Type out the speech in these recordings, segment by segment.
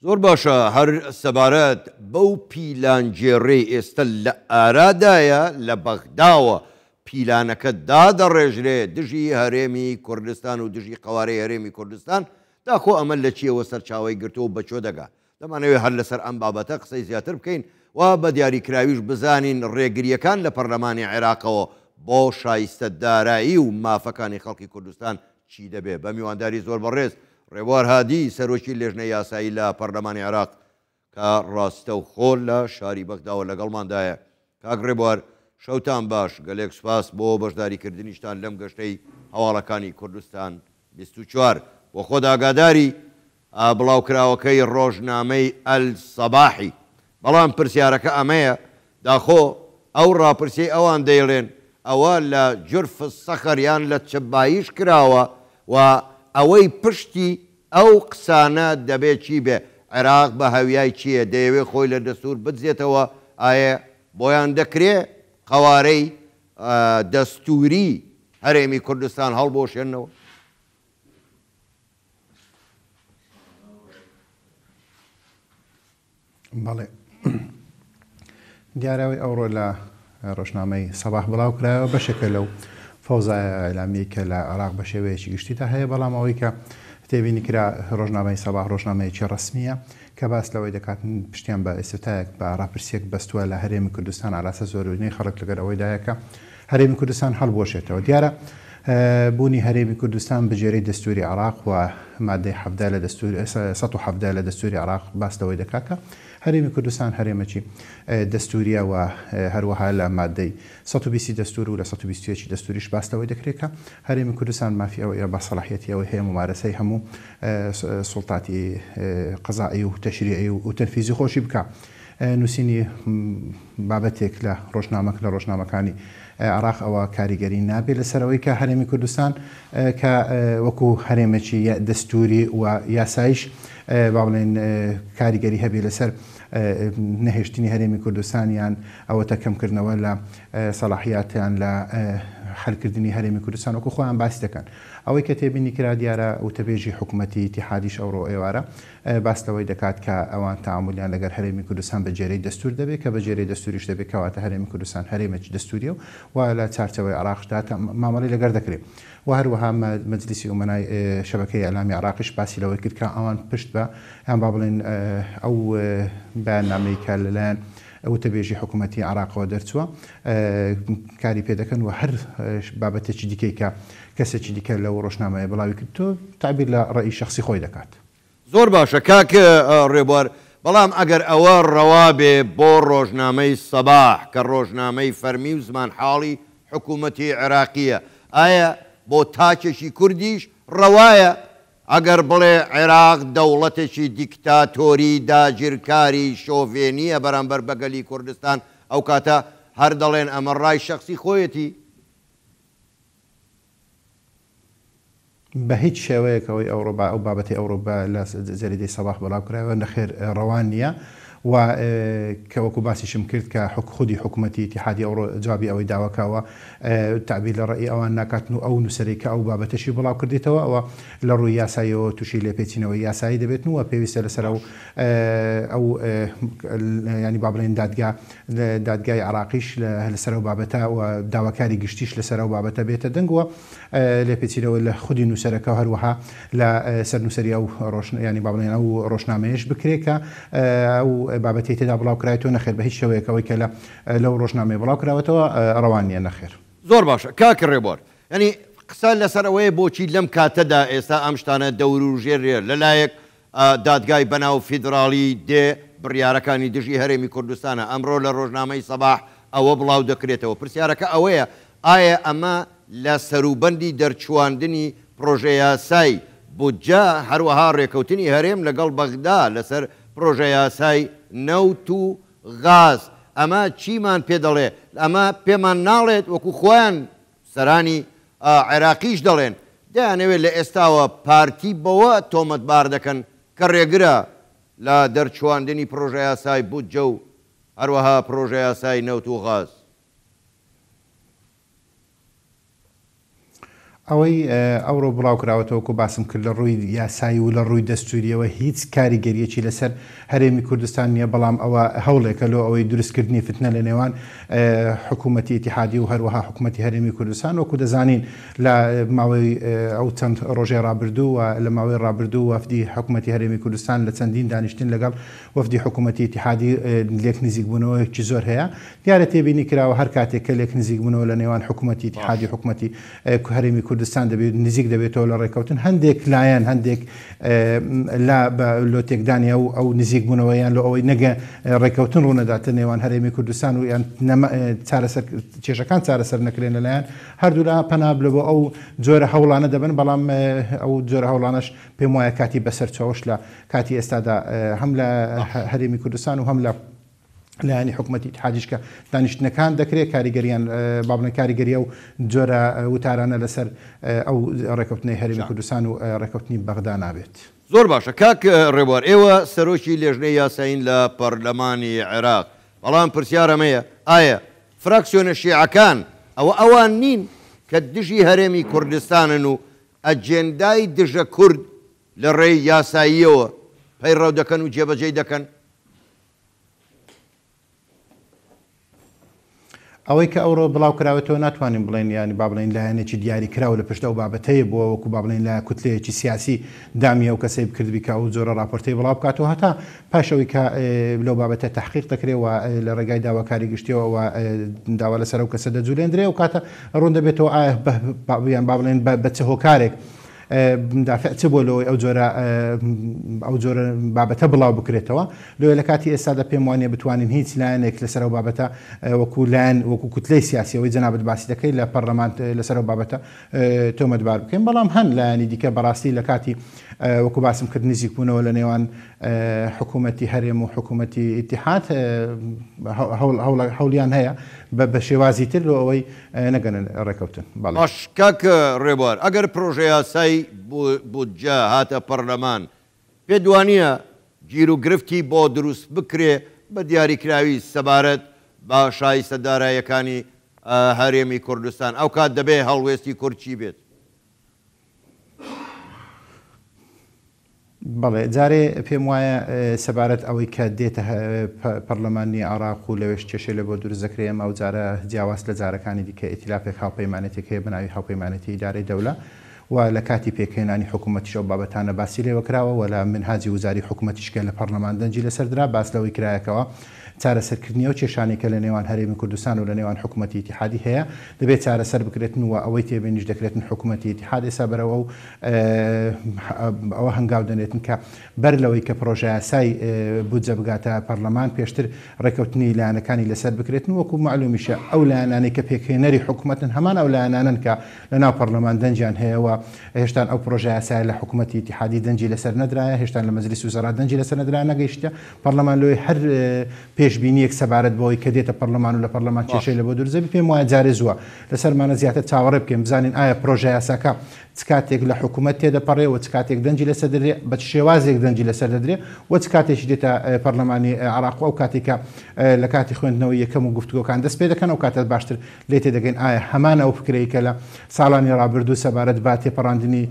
زۆر باشە هەر سەبارەت بەو پیلانگێڕیەی ئێستە لە ئارادایە لە بەغداوە پیلانەکە دادەڕێژرێ دژی هەرێمی کوردستان و دژی قەوارەی هەرێمی کوردستان داخۆ ئەمە لە چیەوە سەرچاوەی گرتووە و بە کوێ دەگا؟ دەمانەوێ هەر لەسەر ئەم بابەتە قسەی زیاتر بکەین و بە دیاریکراویش بزانین ڕێگرییەکان لە پەرلەمانی عێراقەوە بۆ شایستە دارایی و مافەکانی خەڵکی کوردستان چی دەبێ؟ بە میوانداری زۆر بەڕێز ڕێبوار هادی سەرۆکی لێژنەی یاسایی لە پەرلەمانی عێراق کە ڕاستەوخۆ لە شاری بەغداوە لەگەڵماندایە. کاک ڕێبوار شەوتان باش، گەلێک سوپاس بۆ بەشداریکردنیشتان لەم گەشتەی هەواڵەکانی کوردستان 24. بۆ خۆت ئاگاداری بڵاوکراوەکەی ڕۆژنامەی ئەلسەباحی. بەڵام پرسیارەکە ئەمەیە، داخۆ ئەو ڕاپرسیەی ئەوان دەیڵێن ئەوە لە جرف الصخر یان لە چبایش کراوە و ئەوەی پشتی ئەو قسانە دەبێ چی بێ؟ عێراق بە هەویای چییە؟ دەیەوێ خۆی لە دەستوور بدزێتەوە؟ ئایە بۆیان دەکرێ قەوارەی دەستووری هەرێمی کوردستان هەڵبوەشێننەوە؟ بەڵێ دیارە ئەوەی ئەوڕۆ لە ڕۆژنامەی سەباح بڵاو کرایەوە بەشێکە لەو فەوزایە ئیعلامیەی کە لە عێراق بە شێوەیەکی گشتیدا هەیە بەڵام ئەوەی کە تێبینی کرا ڕۆژنامەی سەباح ڕۆژنامەیەکی ڕەسمییە کە باس لەوەی دەکات پشتیان بە ئیستفتایەک بە ڕاپرسیەک بەستووە لە هەرێمی کوردستان ئاراسە زۆرینەی خەڵک لەگەر ئەوەیدایە کە هەرێمی کوردستان هەڵبوەشێتەوە. دیارە بوونی هەرێمی کوردستان بەگوێرەی دەستووری عێراق و مادەی 17 لە دەستوور 117 لە دەستووری عێراق باس لەوەی دەکات کە هەرێمی کوردستان هەرێمێکی دەستووریە و هەروەها لە مادەی 120 دەستوور و لە 121 دەستووریش باس لەوەی دەکرێت کە هەرێمی کوردستان مافی ئەوەیە بە سەڵاحیەتی ئەوەی هەیە مومارەسەی هەموو سوڵتاتی قەزائی و تەشریعی و تەنفیزی خۆشی بکا. نووسینی بابەتێک لە ڕۆژنامەک لە ڕۆژنامەکانی عێراق ئەوە کاریگەری نابێت لەسەر ئەوەی کە هەرێمی کوردستان کە وەکو هەرێمێکی دەستوری و یاسایش با بڵێن کاریگەری هەبێت لەسەر نەهێشتنی هەرێمی کوردستان یان ئەوەتە کەمکردنەوە لە سەڵاحیاتیان لە حلکردنی هەرێمی کوردستان وەکو خۆیان باسی دەکەن. ئەوەی کە تێبینی کرا دیارە وتەبێژی حکومەتی ئیتیحادیش ئەوڕۆ ئێوارە باس لەوەی دەکات کە ئەوان تەعامولیان لەگەر هەرێمی کوردستان بە گێرەی دەستوور دەبێت کە بە گێرەی دەستووریش دەبێت کەواتە هەرێمی کوردستان هەرێمێکی دەستووریە و لە چارچێوەی عێراقشدا مامەڵەی لەگەر دەکرێت و هەروەها مەجلیسی ئومەنای شەبەکەی ئیعلامی عێراقیش باسی لەوەی کرد کە ئەوان پشت بە یان با بڵێین ئەو بەیاننامەی کە لەلایەن وتەبێژی حکوومەتی عێراقەوە دەرچووە کاری پێ دەکەن و هەر بابەتێکی دیکەی کە کەسێکی دیکە لەو ڕۆژنامەیە بڵاوی کردتەوە تەعبیر لە ڕەئی شەخسی خۆی دەکات. زۆر باشە کاک ڕێبوار، بەڵام ئەگەر ئەوە ڕەوا بێ بۆ ڕۆژنامەی سەباح کە ڕۆژنامەی فەرمی و زمانحاڵی حکوومەتی عێراقییە، ئایا بۆ تاکێکی کوردیش ڕەوایە ئەگەر بڵێ عێراق دەوڵەتێکی دیکتاتۆری داگیرکاری شۆڤێنییە بەرامبەر بە گەلی کوردستان، ئەوکاتە هەر دەڵێن ئەمە ڕای شەخسی خۆیەتی؟ بە هیچ شێوەیەک ئەوەی ئەوڕۆ با ئەو بابەتەی ئەوڕۆ بە لە جەریدەی سەباح بەڵاو کرایەوە نەخێر ڕەوا نییە و کە وەکو باسیشم کرد کە حک خودی حکومەتی ئیتیحادی ئەوڕۆ جوابی ئەوەی داوە کە ئەوە تەعبیر لە ڕەئی ئەوان ناکاتن و ئەو نووسەرەی کە ئەو بابەتەشی بڵاو کردیتەوە ئەوە لە ڕووی یاساییەوە تووشی لێپێچینەوەی یاسایی دەبێتن و پێویستە لەسەر ئەو ئەو یانی با بڵێین دادگا دادگای عێراقیش لەسەر ئەو بابەتە و داواکاری گشتیش لەسەر ئەو بابەتە بێتە دەنگ و لێپێچینەوە لە خودی نووسەرەکە و هەروەها لە سەرنووسەری ئەو ڕۆژ یانی با بڵێین ئەو ڕۆژنامەیەش بکرێ کە ئەو بابەتەی تێدا بڵاو کرایەوە نەخێر بە هیچ شێوەیەک ئەوەی کە لە لەو ڕۆژنامەیە بڵاو کراوەتەوە ڕەوا نییە نەخێر. زۆر باشە کاک ڕێبوار یانی قسە لەسەر ئەوەیە بۆچی لەم کاتەدا ئێستا ئەم شتانە دەوروژێنرێ لەلایەک دادگای بەناو فیدراڵی دێ بڕیارەکانی دژی هەرێمی کوردستانە، ئەمڕۆ لە ڕۆژنامەی سەباح ئەوە بڵاو دەکرێتەوە، پرسیارەکە ئەوەیە ئایا ئەمە لە سەروبەندی دەرچوواندنی پڕۆژەیاسای بودجە، هەروەها ڕێکەوتنی هەرێم لەگەڵ بەغدا لەسەر پڕۆژەیاسای نەوت و غاز، ئەمە چیمان پێ دەڵێ؟ ئەمە پێمان ناڵێت وەکو خۆیان سەرانی عێراقیش دەڵێن، دەیانەوێت لە ئێستاوە پارتی بەوە تۆمەتبار دەکەن کە رێگرە لە دەرچواندنی پرۆژەیاسای بودجە و هەروەها پرۆژەیاسای نەوت و غاز. ئەوەی ئەوڕۆ بڵاوکراوەتەوە وەکو باسم کرد لە ڕووی یاسایی و لە ڕووی دەستوورییەوە هیچ کاریگەرییەکی لەسەر هەرێمی کوردستان نییە، بەڵام ئەوە هەوڵێکە لۆ ئەوەی دروستکردنی فتنە لە نێوان حکوومەتی ئیتیحادی و هەروەها حکوومەتی هەرێمی کوردستان. وەکو دەزانین لە ماوەی ئەو چەند ڕۆژەی ڕابردوو و لە ماوەی ڕابردوو وەفدی حکوومەتی هەرێمی کوردستان لە چەندین دانیشتن لەگەڵ وەفدی حکوومەتی ئیتیحادی لێک نزیکبوونەوەیەکی زۆر هەیە. دیارە تێبینی کراوە هەر کاتێک کە لێک نزیک بوونەوە لە نێوان حکوومەتی ئیتیحادی و حکوومەتی هەرێمی کوردستان دەبێت نزیک دەبێتەوە لە ڕێککەوتن هەندێک لایەن هەندێک لا بە لۆ تێکدانی ئەو ئەو نزیک بوونەوە یان لۆ ئەوەی نەگە ڕێککەوتن ڕوونەدات لە نێوان هەرێمی کوردستان و یان چارەسەر کێشەکان چارەسەر نەکرێن لەلایەن هەردوولا پەنا لە بۆ ئەو جۆرە هەوڵانە دەبن بەڵام ئەو جۆرە هەوڵانەش پێم وایە کاتی بەسەرچەوەش لە کاتی ئێستادا هەم لە هەرێمی کوردستان و هەم لە لایەنی حکومەتی ئیتحادیش کە دانیشتنەکان دەکرێت کاریگەریان با بڵێن کاریگەری ئەو جۆرە وتارانە لەسەر ئەو ڕێکەوتنەی هەرێمی کوردستان و ڕێکەوتنی بەغدا نابێت. زۆر باشە کاک ڕێبوار ئێوە سەرۆکی لێژنەی یاسایین لە پەرلەمانی عێراق، بەڵام پرسیار ئەمەیە ئایا فراکسیۆنە شیعەکان ئەوە ئەوان نین کە دژی هەرێمی کوردستانن و ئەجێندای دژە کورد لە ڕێی یاساییەوە پەیڕەو دەکەن و جێبەجێی دەکەن؟ ئەوەی کە ئەوڕۆ بڵاو کراوەتەوە ناتوانین بڵێین یانی با بڵێین لایەنێکی دیاری کراو لە پشت ئەو بابەتەیە بووە وەکو با بڵێین لایە کوتلەیەکی سیاسی دامی ئەو کەسەی بکردبی کە ئەو جۆرە ڕاپۆرتەی بڵاو بکاتەوە هەتا پاش ئەوەی کە لەو بابەتە تەحقیق دەکرێ و لە ڕێگای داواکاری گشتیەوە و داوا لەسەر ئەو کەسە دەجولێندرێ ئەو کاتە ڕوون دەبێتەوە ئایا یان با بڵێین بە چ هۆکارێک دافع چ بووە لەوەی ئەو جۆرە ئەو جۆرە بابەتە بڵاو بکرێتەوە لۆیە لە کاتی ئێستادا پێم وانیە بتوانین هیچ لایەنێک لەسەر ئەو بابەتە وەکو لایەن وەکو کوتلەی سیاسی ئەوەی جەنابت باسی دەکەی لە پەرلەمان لەسەر ئەو بابەتە تۆمەتبار بکەین بەڵام هەن لایەنی دیکە بەڕاستی لە کاتی وەکو باسم کرد نزیکبوونەوە لە نێوان حکوومەتی هەرێم و حکوومەتی ئیتیحاد هەوڵیان هەیە بە شێوازی تر لۆ ئەوەی نەگەنە ڕێکەوتن. بەڵێ. باش کاک ڕێبوار ئەگەر پرۆژەیاسای بودجە هاتە پەرلەمان پێت وانیە گیروگرفتی بۆ دروست بکرێ بە دیاریکراوی سەبارەت بە شایستە دارایەکانی هەرێمی کوردستان ئەوکات دەبێ هەڵوێستی کورد چی بێت؟ بەڵێ جارێ پێم وایە سەبارەت ئەوەی کە دێتە پەڕلەمانی عێڕاق و لەوێش کێشەی لە بۆ دروست دەکرێ ئێمە ئەو جارە جیاواز لە جارەکانی دیکە ئیتیلافێک هاوپەیمانێتێک هەیە بە ناوی هاوپەیمانێتی ئیدارەی دەولە و لە کاتی پێکهێنانی حکوومەتیش ئەو بابەتانە باسی لێوە کراوە و لە منهاجی وزاری حکوومەتیش کە لە پەڕلەمان دەنگی لەسەر درا باس لەوەی کرایە کەوا چارەسەرکردنی ئەو کێشانەی کە لە نێوان هەرێمی کوردستان و لە نێوان حکوومەتی ئیتیحادی هەیە دەبێت چارەسەر بکرێتن و ئەوەی تێبینیش دەکرێتن حکوومەتی ئیتیحاد ئێستا بەرەو ئەو ئەوە هەنگاو دەنێتن کە بەر لەوەی کە پرۆژەیاسای بودجە بگاتە پەرلەمان پێشتر ڕێکەوتنی لایەنەکانی لەسەر بکرێتن وەکو مەعلومیشە ئەو لایەنانەی کە پێکهێنەری حکومەتن هەمان ئەو لایەنانەن کە لەناو پەرلەمان دەنگیان هەیە و هێشتان ئەو پرۆژەیاسایە لە حکومەتی ئیتیحادی دەنگی لەسەر نەدرایە هێشتان لە مەجلیس وزەرا دەنگی لەسەر نەدرایە نەگەیشتە پەرلەمان لۆی هەر پێشبینیەک سەبارەت بەوەی کە دێتە پەرلەمان و لە پەرلەمان کێشەی لەبۆ دروست دەبی پێم وایە جارێ زووە لەسەرمانە زیاتر چاوەڕێ بکەین بزانین ئایا پرۆژەیاساکە چ کاتێک لە حکومەت تێدەپەڕێ و چ کاتێک دەنگی لەسەر دەدرێ بە چ شێوازێک دەنگی لەسەر دەدرێ و چ کاتێکی دێتە پەرلەمانی عێراق و ئەو کاتێک کە لە کاتی خوێندنەوەی یەکەم و گفتوگۆکان دەست پێ دەکەن ئەو کاتە باشتر لێ تێدەگەین ئایا هەمان ئەو فکرەی کە لە ساڵانی ڕابردوو سەبارەت بە تێپەڕاندنی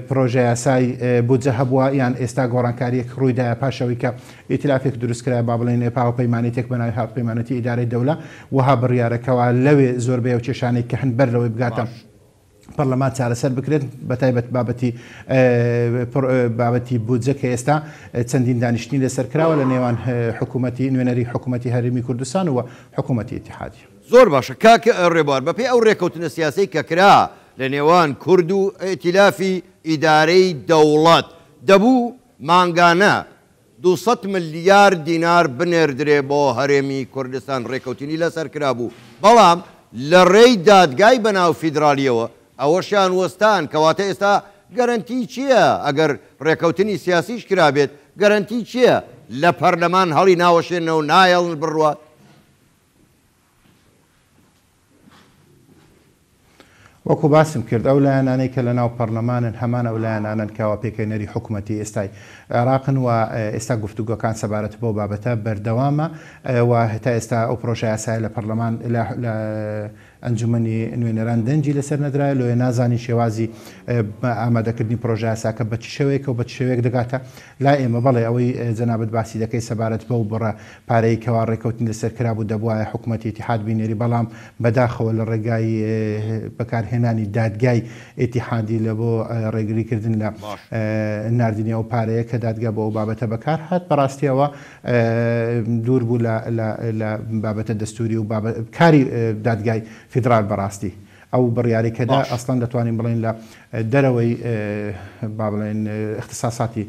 پرۆژەیاسای بودجە هەبووە یان ئێستا گۆڕانکارییەک ڕوویدایە پاش ئەوەی کە ئیتلافێک دروست کرایە با بڵێین هاوپەیمانێتێک بە ناوی هاوپەیمانێتی ئیدارەی دەولە وەها بڕیارە کەوا لەوێ زۆربەی ئەو کێشانەی کە هەن بەر لەوەی بگاتە پەرلەمان چارەسەر بکرێت بەتایبەت بابەتی بابەتی بودجە کە ئێستا چەندین دانیشتنی لەسەر کراوە لە نێوان حکوومەتی نوێنەری حکوومەتی هەرێمی کوردستان و حکوومەتی ئیتیحادی. زۆر باشە کاک ڕێبوار بەپێی ئەو ڕێکەوتنە سیاسەی کە کرا لە نێوان کورد و ئیتیلافی ئیدارەی دەوڵەت دەبوو مانگانە 200 ملیار دینار بنێردرێ بۆ هەرێمی کوردستان ڕێکەوتنی لەسەر کرابوو بەڵام لە ڕێی دادگای بەناو فیدرالیەوە ئەوەشیان وەستان کەواتە ئێستا گەرەنتی چیە ئەگەر ڕێکەوتنی سیاسیش کرابێت گەرەنتی چیە لە پەرلەمان هەڵی ناوەشێنەوە نایەڵن بڕوات؟ وەکو باسم کرد ئەو لایەنانەی کە لەناو پەڕلەمانن هەمان ئەو لایەنانەن کەوا پێکهێنەری حکومەتی ئێستای عێراقن و ئێستا گفتوگۆکان سەبارەت بەو بابەتە بەردەوامە و هەتا ئێستا ئەو پرۆژەیاسایە لە پەڕلەمان لە ئەنجومەنی نوێنەران دەنگی لەسەر نەدرایە، لۆیە نازانین شێوازی ئامادەکردنی پرۆژەیاساکە بە چ شێوەیەکە و بە چ شێوەیەک دەگاتە لای ئێمە. بەڵێ ئەوەی جەنابت باسی دەکەی سەبارەت بەو بڕە پارەی کەوا ڕێکەوتنی لەسەر کرابوو دەبوایە حکومەتی ئیتیحاد بینێری، بەڵام بەداخەوە لە ڕێگای بەکارهێنانی دادگای ئیتیحادی لە بۆ ڕێگریکردن لە ناردنی ئەو پارەیە کە دادگا بۆ ئەو بابەتە بەکار هات بەڕاستی ئەوە دوور بوو لە لە لە بابەتە دەستووری و بابە کاری دادگای فیدرال بەڕاستی ئەو بڕیارەی کە دا ئەسڵەن دەتوانین بڵێین لە دەرەوەی با بڵێین ئیختساساتی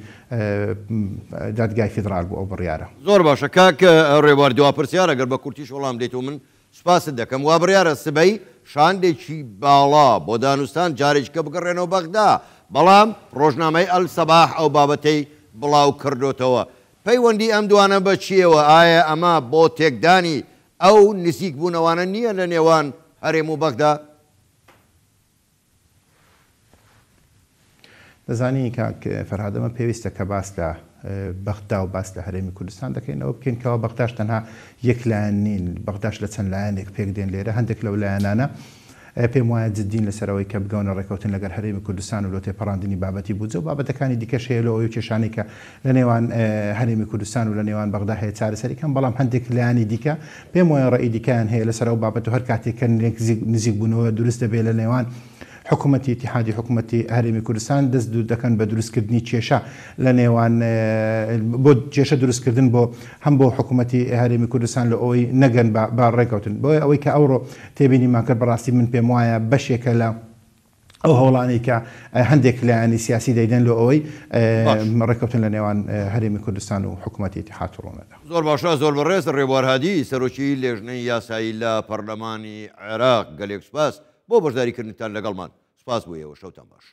دادگای فیدرال بوو ئەو بڕیارە. زۆر باشە کاک ڕێبوار دوا پرسیار ئەگەر بە کورتیش وەڵام دەیتەوە من سوپاست دەکەم. وا بڕیارە سبەی شاندێکی باڵا بۆ دانوستان جارێکیکە بگەڕێنەوە بەغدا، بەڵام ڕۆژنامەی ئەلسەباح ئەو بابەتەی بڵاوکردۆتەوە. پەیوەندی ئەم دوانە بە چییەوە؟ ئایا ئەمە بۆ تێکدانی ئەو نزیکبوونەوانە نییە لە نێوان هەرێم و بەغدا؟ دەزانی کاک فەرهاد ئەمە پێویستە کە باس لە بەغدا و باس لە هەرێمی کوردستان دەکەین ئەوە بکەین کەوا بەغداش تەنها یەک لایەن نین بەغداش لە چەند لایەنێک پێک دێن لێرە هەندێک لەو لایەنانە پێم وایە جدین لەسەر ئەوەی کە بگەونە ڕێکەوتن لەگەر هەرێمی کوردستان و لۆ تێپەڕاندنی بابەتی بودجە و بابەتەکانی دیکەش هەیە لۆ ئەوەی کێشانەی کە لە نێوان هەرێمی کوردستان و لە نێوان بەغدا هەیە چارەسەری کەن بەڵام هەندێک لایەنی دیکە پێم وایە ڕەئی دیکەیان هەیە لەسەر ئەو بابەت و هەر کاتێک کە نزیکبوونەوە دروست دەبێت لە نێوان حکوومەتی ئیتیحادی حکوومەتی هەرێمی کوردستان دەست دەکەن بە دروستکردنی کێشە لە نێوان بۆ کێشە دروستکردن بۆ هەم بۆ حکوومەتی هەرێمی کوردستان لە ئەوەی نەگەن بە ڕێکەوتن بۆیە ئەوەی کە ئەوڕۆ تێبینیمان کرد بەڕاستی من پێم وایە بەشێکە لە ئەو هەوڵانەی کە هەندێک لایەنی سیاسی دەیدەن لۆ ئەوەی ڕێککەوتن لە نێوان هەرێمی کوردستان و حکوومەتی ئیتیحاد ڕوونەدا. زۆر باشە زۆر بەڕێز ڕێبوار هادی سەرۆکی لێژنەی یاسایی لە پەڕلەمانی عێراق گەلێک سوپاس بۆ بەشداریکردنتان لەگەڵمان سوپاس بۆ ئێوە شەوتان باش.